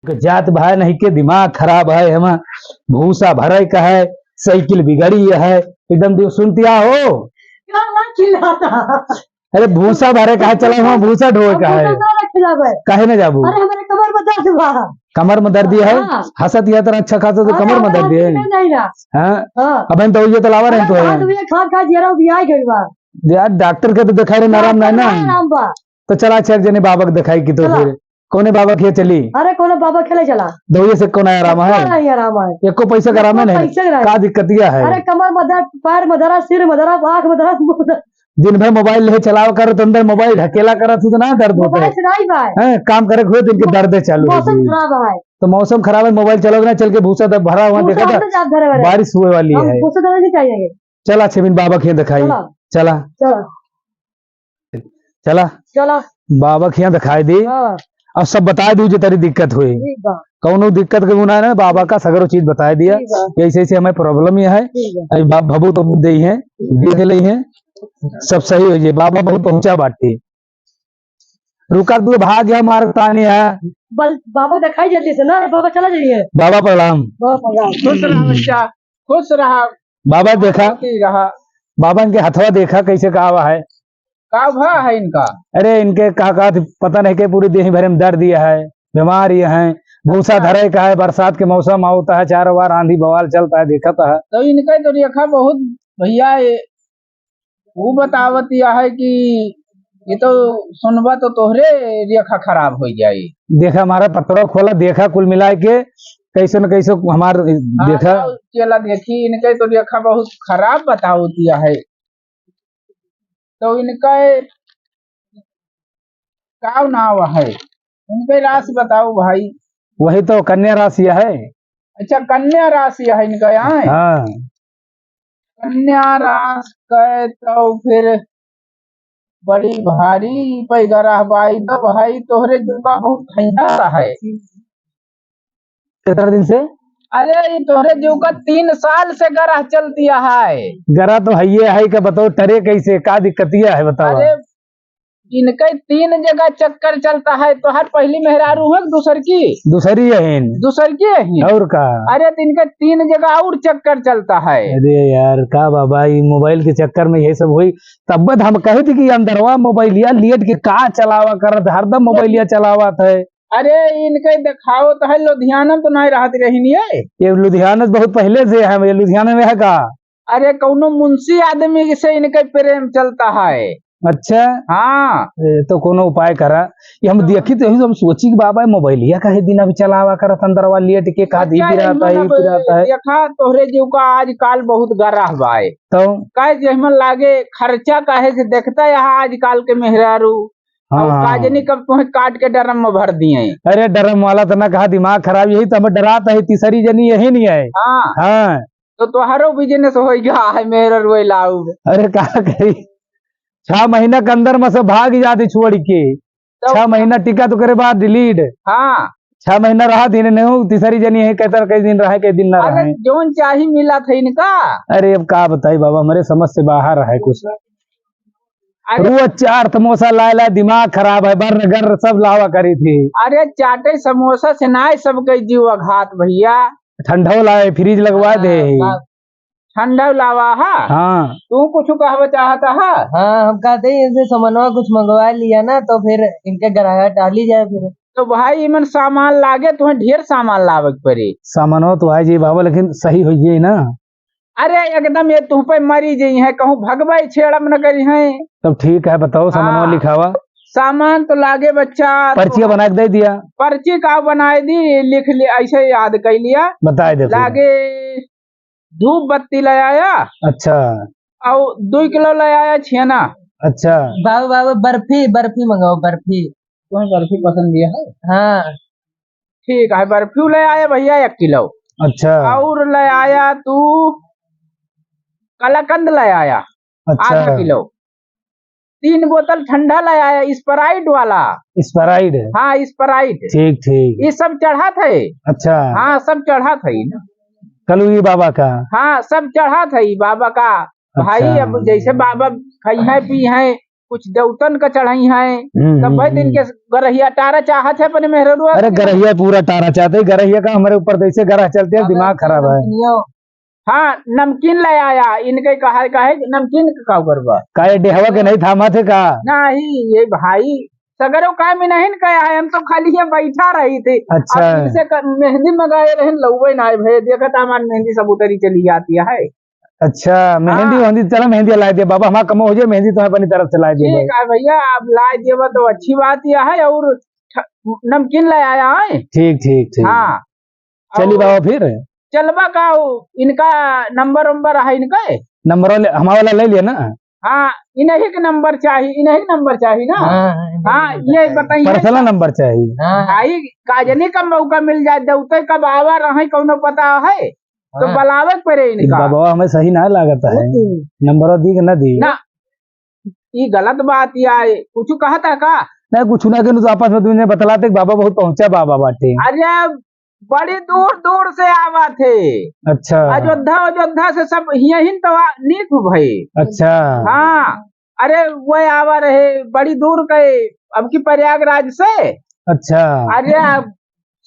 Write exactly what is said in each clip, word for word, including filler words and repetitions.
जात भाई नहीं के दिमाग खराब है, हम भूसा भरे का है, साइकिल बिगड़ी है, एकदम दियो सुनतिया हो। का चिल्लाता? अरे भूसा भरे का है, चला वहाँ भूसा ढोए का है। भूसा ना खिलावे। काहे ना जाबू? अरे हमारे कमर में दर्द बा। कमर में दर्द है? हाँ। हंसत यह तरह अच्छा खासा तो हाँ, कमर में हमारा दर्द है। नहीं ना। हाँ? हाँ। अब हम तो ये तो लावा रहे अरे तो है। हाथ में खा खा जरा भी आ गइल बा। यार डॉक्टर के तो दिखाई रहे, आराम नहीं ना। आराम बा। तो चला अच्छा एक जने बाबा के दिखाई की तो चला। फिर कौने बाबा के चली? अरे कौनो बाबा खेले चला। दवाई से कौन आराम है? कौन आराम है? एको पैसा का आराम है एको नहीं? पैसा का नहीं। का दिक्कतिया है? अरे कमर में दर्द, पैर में दर्द, सिर में दर्द, आँख में दर्द, मुंह में दर्द। दिन भर मोबाइल ले चलावा कर तो अंदर मोबाइल ढकेला करत हो तो ना दर्द होता मोबाइल है? से नहीं भाई। हैं, काम करे को दिन के दर्द चालू हो मौसम गई। खराब है। तो मौसम खराब है, मोबाइल चलाओ ना, चल के भूसा दब भरा हुआ भूसा देखा था? अंदर जात भरे भरे। बारिश हुए वाली हम है। भूसा दबा नहीं चाहिए। चला छबिन बाबा के यहाँ दिखाई। चला। चला। चला। चला। चला। बाबा के यहाँ दिखाई दे। हाँ। और सब बता दू जो तेरी दिक्कत हुई। ठीक बा। कौनो दिक्कत के गुना ना, बाबा का सगरो चीज बताई दिया। ठीक बा। कि ऐसे ऐसे हमें प्रॉब्लम ये है। ठीक बा। अभी बाप भभू तो दे ही है, देख ले ही है, सब सही हो जाए। बाबा बहुत पहुंचा बाटे। रुका तू भाग गया मार तानी है। बल-, बाबा दिखाई जल्दी से ना, बाबा चला जाइए। बाबा प्रणाम। बाबा प्रणाम। खुश रहा बच्चा, खुश रहा। बाबा देखा, खुशी रहा। बाबा इनके हथवा देखा कैसे का आवा है। का भा है इनका? अरे इनके का, का थी, पता नहीं के पूरी देह भरे में दर्द दिया है, बीमार ये हैं, भूसा अच्छा। धरे का है, बरसात के मौसम आवता है, चारों बार आंधी बवाल चलता है, देखता है। तो इनका तो रेखा बहुत भैया ये, वो बतावत यह है कि ये तो सुनबा तो तोहरे रेखा खराब हो जाई। देखा हमारा पत्रों खोला, देखा कुल मिला के कैसे न कैसे हमार हाँ, देखा। तो चला देखी, इनके तो रेखा बहुत खराब बतावत यह है। तो इनका का नाव है? इनके राशि बताओ भाई। वही तो कन्या राशि है। अच्छा, कन्या राशि है इनका यहाँ? हाँ। कन्या राशि का तो फिर बड़ी भारी पैगरा भाई, तो भाई तोहरे जुबा बहुत ठंडा है। कितना दिन से? अरे, ये तोहरे जीव का तीन साल से गरह चलतिया है। गरह तो हइये है, का बताओ, टरे कैसे, का दिक्कतिया है, बताओ। अरे, इनके तीन जगह चक्कर चलता है, तोहर पहली मेहरारू है कि दूसर की? दूसरी है इन। दूसर की है इन? और का? अरे, तो इनके तीन जगह और चक्कर चलता है। अरे यार, का बाबा, ये मोबाइल के चक्कर में ये सब हुई। तब हम कहे थे कि अंदरवा मोबाइलिया लेट के का चलावा करत, हरदम मोबाइलिया चलावत है। अरे, इनके देखावत है, लुधियाना तो नहीं रहत रही नहीं है। ये लुधियाना बहुत पहले से है, ये लुधियाना में है का? अरे, कौनो मुंशी आदमी से इनके प्रेम चलता है। अच्छा। हाँ। ए, तो कोनो उपाय करा। ये हम हाँ। देखी तो यही हम सोची कि बाबा मोबाइलिया काहे दिन अभी चलावा करत अंदरवा लेट के, का दी अच्छा, पिराता है, एहमन अब पिराता है। देखा, तोहरे जीव का आजकल बहुत गरह बाए। तो? काहे जे हमन लागे खर्चा काहे से देखता यहाँ आजकल के मेहरारू। हाँ, और हाँ। का जनी कब तुम्हें काट के ड्रम में भर दिए। अरे ड्रम वाला तो ना कहा, दिमाग खराब, यही तो हमें डराता है, तीसरी जनी यही नहीं है। हाँ। हाँ। तो तोहरो बिजनेस हो गया है मेहरारू लाऊ। अरे का करी, छह महीना के अंदर में से भाग जाती छोड़ के। तो छह महीना टिका तो करे बाद डिलीट। हाँ। छह महीना रहा दिन नहीं, तीसरी जनी है, कहता कई दिन रहे, कई दिन ना अरे रहे। जोन चाही मिला था इनका। अरे अब का बताई बाबा, हमारे समझ से बाहर है कुछ। अरे रोज चार समोसा लाए लाए दिमाग खराब है, बर्गर सब लावा करी थी। अरे चाटे समोसा से ना सबके जीव घात भैया। ठंडो लाए, फ्रिज लगवा दे। हाँ, बस। ठंडा लावा हा। हाँ। तू कुछ कहवा चाहता हा? हाँ, हम कहते हैं इनसे समनवा कुछ मंगवा लिया ना, तो फिर इनके ग्राहक टाली जाए फिर। तो भाई, इमन सामान लागे, तुम्हें ढेर सामान लावे के पड़ी। सामानवा तो आई जी बाबा, लेकिन सही होइए ना। अरे, एकदम ये तुह पे मरी जई है, कहूँ भगवाई छेड़म न करी है। तब ठीक है, बताओ, सामानवा हाँ। लिखावा। सामान तो लागे बच्चा, पर्चिया तो बना के दे दिया। पर्ची का बनाए दी, लिख लिया, ऐसे याद कर लिया। बताए दे पूरा। लागे धूप बत्ती ले आया। अच्छा। और दो किलो ले आया छेना। अच्छा। बाबू, बाबू, बर्फी, बर्फी मंगाओ, बर्फी। तुम्हें बर्फी पसंद है? हाँ। ठीक है, बर्फी ले आया भैया एक किलो। अच्छा। और ले आया तू कलाकंद ले आया अच्छा। आधा किलो। तीन बोतल ठंडा ले आया, Sprite वाला। Sprite? हाँ, Sprite। ठीक, ठीक। ये सब चढ़त है। अच्छा। हाँ, सब चढ़त है ना। कलुई बाबा का? हाँ, सब चढ़त है बाबा का। भाई, अच्छा। अब जैसे बाबा खाई है, पी है, कुछ देवतन का चढ़ाई है, हम्म, तब भाई हम्म, दिन के हम्म। गरहिया टारा चाहत है अपने मेहररुआ अरे के। गरहिया पूरा टारा चाहते हैं, गरहिया का हमरे ऊपर जैसे गरह चलते हैं, अबे दिमाग खराब है। नमकीनियो। हाँ, नमकीन ले आया, इनके कहा, कहे कि नमकीन का का करबा? का ये डेहवा के नहीं थामा थे का? नहीं, ये भाई, सगरो काम ही नहीं कहा है, हम तो खाली यहाँ बैठा रही थी। अच्छा। अब इनसे क-, मेहंदी मंगाए रहे, लउबे ना आए भैया, देखा था हमारी मेहंदी सब उतरी चली जाती है। अच्छा, मेहंदी हाँ। वेहंदी, चला मेहंदी ला दे बाबा, हमारा कमो हो जाए, मेहंदी तुम्हें अपनी तरफ से ला दे ठीक भाई। है भैया, आप ला देबा तो अच्छी बात यह है, और ठ-, नमकीन ले आया है। ठीक, ठीक, ठीक। हाँ। चली और बाबा फिर? चलबा का हो, इनका नंबर वंबर है इनका? नंबर वाले, हमारा वाला ले लिया ना? हाँ, इन्हीं के नंबर चाहिए, इन्हीं के नंबर चाहिए ना? हाँ, हाँ, इन्हीं हाँ, नंबर ये चाहिए। बताइए। पर्सनल नंबर चाहिए। हाँ। भाई, काजनी का मौका मिल जाए, देवते कब आवा रहे, कौनो पता है? तो हाँ। बुलावे के पड़े इनका। बाबा हमें सही ना लागत है। हम्म। नंबर दी कि ना दी? ना, ई गलत बात या है। कुछ कहत है का? नहीं, कुछ ना कहूँ तो आपस में तुमने बतलाते कि बाबा बहुत पहुँचा बाबा बाटे। अरे, बड़ी दूर दूर से आवा थे। अच्छा। अयोध्या, अयोध्या से सब यहीं तो आ-, नीक हो भाई। अच्छा। हाँ, अरे, वो आवा रहे बड़ी दूर के, अब की प्रयागराज से। अच्छा। अरे, अब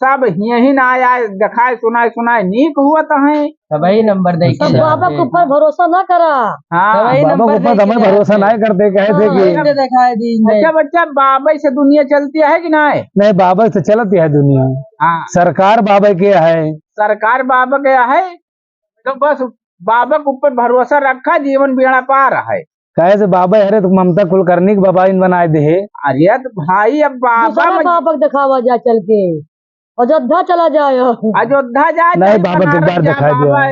सब यहीं ना आए, देखाए, सुनाए, सुनाए, नीक हुआ तो है। तबही नंबर दे के सब अच्छा। बाबा के ऊपर भरोसा ना करा। हाँ। तबही बाबा नंबर के ऊपर दे तो के हमें भरोसा जाते। ना करते, कहे थे हाँ, कि ऐसे दिखाई दी इनमें। अच्छा बच्चा, बाबा से दुनिया चलती है कि नहीं? नहीं, बाबा से चलती है दुनिया। हाँ। सरकार बाबा के है। सरकार बाबा के है, तो बस बाबा के ऊपर भरोसा रखा, जीवन बेड़ा पार है। काहे से बाबा हरे तो ममता कुलकर्णी के बाबा इन बनाए दे है। अरे तो भाई, अब बाबा दूसरा में बाबा के दिखावा जा चल के, अयोध्या चला जाए। अयोध्या जाए, नहीं, चाहे बाबा के बनारस बार जाए, दिखाई दिया। बाबा